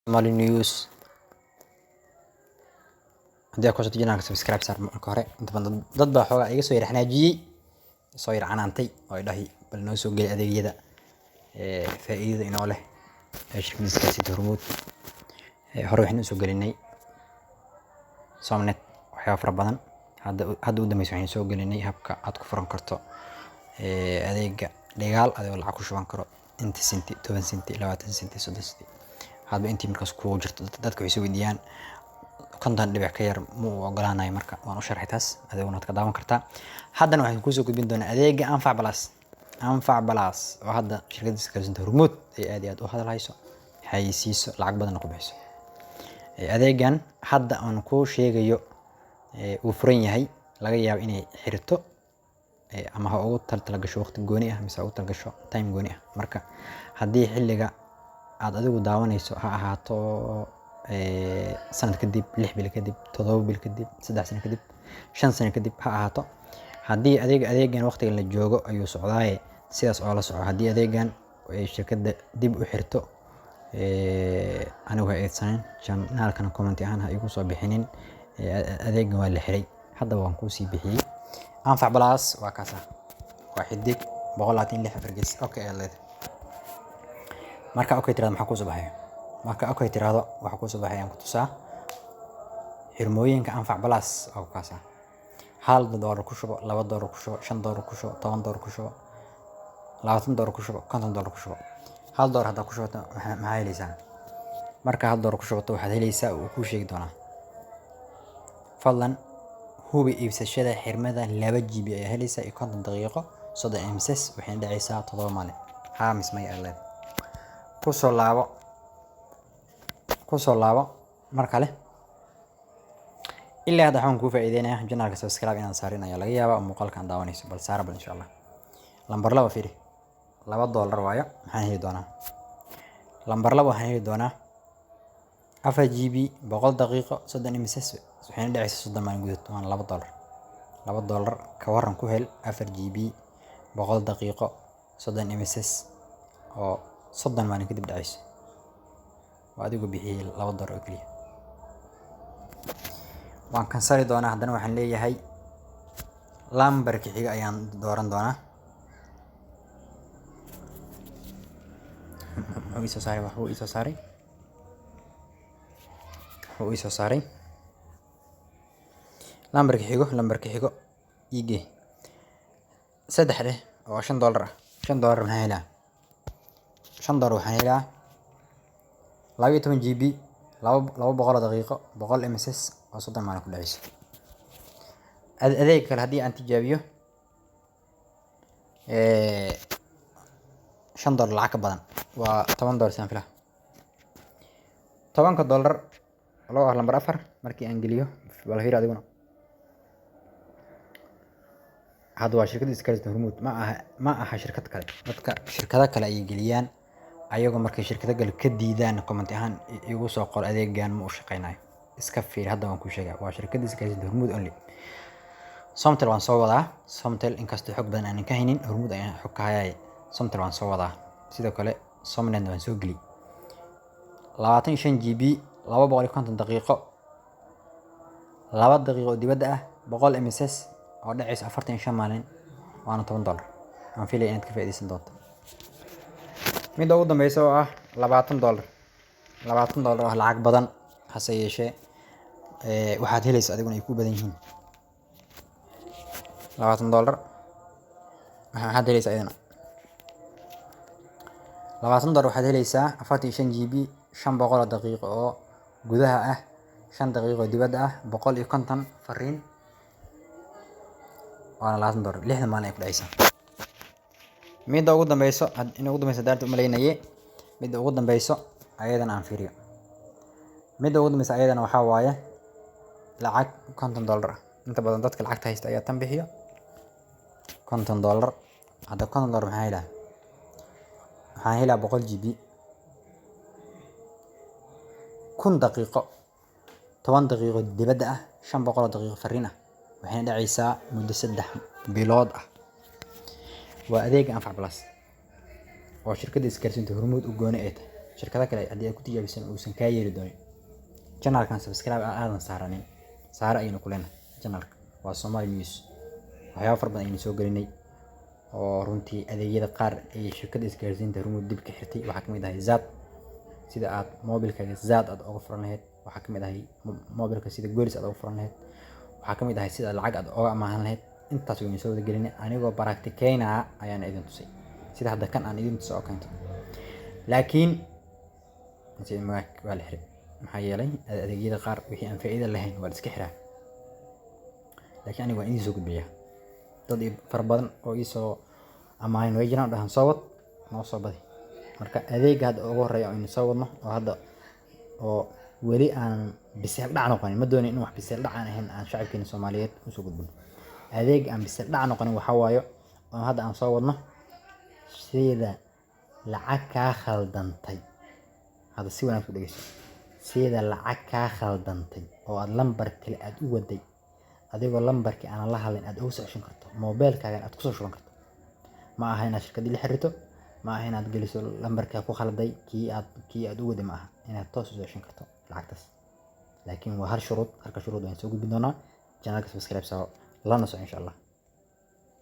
Somali News. Haddii aad ku cusubtahay channelka, subscribe saar marka hore. Inta badan dad baa xoogaa iga soo yar xanaajiyey, soo yar canaantay oo dhahay: "Bal noo soo geli adeegyada faa'iidada inoo leh ee shirkadda isgaarsiinta Hormuud." Hore waxaynu usoo gelinay Somnet waxyaabo fara badan. Hadda u dambeysa waxaynu soo gelinay habka aad ku furan karto adeega dhigaal, adigoo lacag ku shuban karo inta senti, 10 senti, 20 senti, 30 senti, hadba intii markaas kugu jirto. Dadka waxay soo weydiiyaan 50 dhibic ka yar ma uu ogolaanayo. Marka waan u sharxay taas, adiguna waad ka daawan kartaa. Haddana waxaan kuusoo gudbin doonaa adeega Anfac Plus. Anfac Plus oo hadda shirkadda isgaarsiinta Hormuud ay aad iyo aad u hadal hayso, xayeysiiso, lacag badanna ku bixiso. Adeegan hadda aan kuu sheegayo uu furan yahay, laga yaabo inay xirto ama ha ugu talagasho waqti gooni ah mise ha ugu talagasho time gooni ah. Marka haddii xilliga aad adigu daawanayso ha ahaato sanad kadib, 6 bil kadib, 7 bil kadib, 3 sano kadib, 5 sano kadib ha ahaato, haddii adeegan waqtigan la joogo ayuu socdaaye, sidaas oo la soco. Haddii adeegan ay shirkadda dib u xirto, anigu ha eedsanin, channelkana comment ahaan ha igu soo bixinin "Adeegan waa la xiray". Haddaba waan kuusii bixiyey. Anfac Plus waa kaasa, waa *126 4#. Okay ayaad leedahay. Marka okay tirahdo, maxaa kuusoo baxaya? Marka okay tirahdo, waxa kuusoo baxaya aan ku tusaa. Xirmooyinka Anfac Plus waa kaasa: $1 ku shubo, $2 ku shubo, $5 ku shubo, $10 ku shubo, $20 ku shubo, $50 ku shubo. $1 haddaad ku shubato, maxaa helaysaa? Marka $1 ku shubato, waxaad helaysaa, uu kuu sheegi doonaa: "Fadlan hubi iibsashada xirmada 2 GB ayaa helaysaa iyo 50 daqiiqo, 30 mss, waxayna dhacaysaa 7 maalin." Haa mise maya aad leedahay. Kusoo laabo, kusoo laabo mar kale. Ilaa hadda waxaan kuu faa'iideynayaa. Channelka subscribe inaan saarin ayaa laga yaabaa oo muuqaalka aan daawanayso. Bal saara bal, insha Allah. Lambar 2 fiiri, $2 waayo. Maxaan heli doonaa lambar 2? Waxaan heli doonaa 4 GB, 100 daqiiqo, 30 mss, waxayna dhacaysa 30 maalin gudahood, waana $2. $2 ka waran ku hel 4 GB, 100 daqiiqo, 30 mss oo 30 maalin kadib dhacayso? Waa adigoo bixiyey $2 oo keliya. Waan kansali doonaa. Haddana waxaan leeyahay lambarka xiga ayaan dooran doonaa. Muxuu ii soo saaray? Waxbuu ii soo saaray, wuxuu ii soo saaray lambarka xigo. Lambarka xigo ige saddex dheh oo $5 ah. $5 maxaan helaa? $5 waxaan helaa 12 GB, 200 daqiiqo, 100 mss oo 30 maalin ku dhaceyso. Adeeg kale haddii aan tijaabiyo, $5 lacag ka badan waa $10 saan filaa. $10 loo ah lambar 4 markii aan geliyo, bal fiiri adiguna. Hadda waa shirkadda isgaarsiinta Hormuud, ma aha shirkad kale. Dadka shirkado kale ayay geliyaan, ayagoo markay shirkado kale ka diidaan, comment ahaan igu soo qor: "Adeegan ma u shaqeynayo." Iska fiiri, hadda waan kuu sheegaa, waa shirkadda isgaarsiinta Hormuud only. Somtel waan soo wadaa. Somtel inkastoo xog badan aanan ka haynin, Hormuud ayaan xog ka hayay. Somtel waan soo wadaa, sidoo kale Somnet waan soo geliyey. 25 GB, 250 daqiiqo, 2 daqiiqo oo dibadda ah, 100 mss oo dhacaysa 45 maalin, waana $10. Waan filaya inaad ka faa'iidaysan doonto. Midda ugu dambeysa oo ah $20. $20 oo ah lacag badan, hase yeeshee waxaad helaysa adiguna ay ku badan yihiin. $20 maxaad helaysaa iyadana? $20 waxaad helaysaa 45 GB, 500 daqiiqo oo gudaha ah, 5 daqiiqo oo dibadda ah, 150 fariin, waana $20, 60 maalin ay ku dhacaysaa. Midda ugu dambeyso, in ugu dambeyso daarta umaleynaye, midda ugu dambeyso ayadana aan fiiriyo. Midda ugu dambeysa ayadana waxaa waaye lacag $50 ah. Inta badan dadka lacagta haysta ayaa tan bixiyo, $50. Hadda $50 maxaa helaa? Waxaan helaa 100 GB, 1000 daqiiqo, 10 daqiiqo dibadda ah, 500 daqiiqo fariin ah, waxayna dhacaysaa muddo 3 bilood ah. Waa adeega Anfac Plus oo shirkadda isgaarsiinta Hormuud u gooni ay tahay. Shirkado kale haddii aad ku tijaabisan uusan kaa yeeli doonin. Channelkan subscribe aadan saaranin, saare ayaynu ku leenahay. Channelka waa Somali News. Waxyaabo fara badan ayaynu soo gelinay oo runtii adeegyada qaar ay shirkadda isgaarsiinta Hormuud dib ka xirtay. Waxaa ka mid ahay Zaad, sida aad mobilkaaga Zaad aad uga furan lahayd. Waxaa ka mid ahay mobilka sida Golis aad uga furan lahayd. Waxaa ka mid ahay sida lacag aad uga amaahan lahayd. Intaas waynu soo wada gelinay. Anigoo practiceynaa ayaana idin tusay, sida hadda kan aan idin tuso oo keento. Laakiin waa la xiray, maxaa yeelay adeegyada qaar wixii aan faa'iido lahayn waa la iska xiraa. Laakiin aniga waan idiin soo gudbiyaa. Dad fara badan oo ii soo amaanin way jiraan, dhahan soo wad, noo soo badi. Marka adeega hadda ugu horeeya oo aynu soo wadno oo hadda oo weli aan biseel dhac noqonin, ma doonin in wax biseel dhac aan ahayn aan shacabkeena Soomaaliyeed usoo gudbino. Adeeg aan biseel dhac noqonin waxaa waayo oo hadda aan soo wadno sida lacag kaa khaldantay. Hadda si wanaagsan u dhegeyso. Sida lacag kaa khaldantay oo aad lambar kale aad u waday, adigoo lambarkii aanan la hadlin aad uga soo ceshan karto, mobilkaaga aad kusoo shuban karto. Ma aha inaad shirkaddii la xiriirto, ma aha inaad geliso lambarkaa ku khalday kii aad u waday, ma aha inaad toos usoo ceshan karto lacagtaas. Laakiin waa hal shuruud. Halka shuruud waan soo gudbin doonaa. Channelka subscribe saaro, lana soco, insha Allah.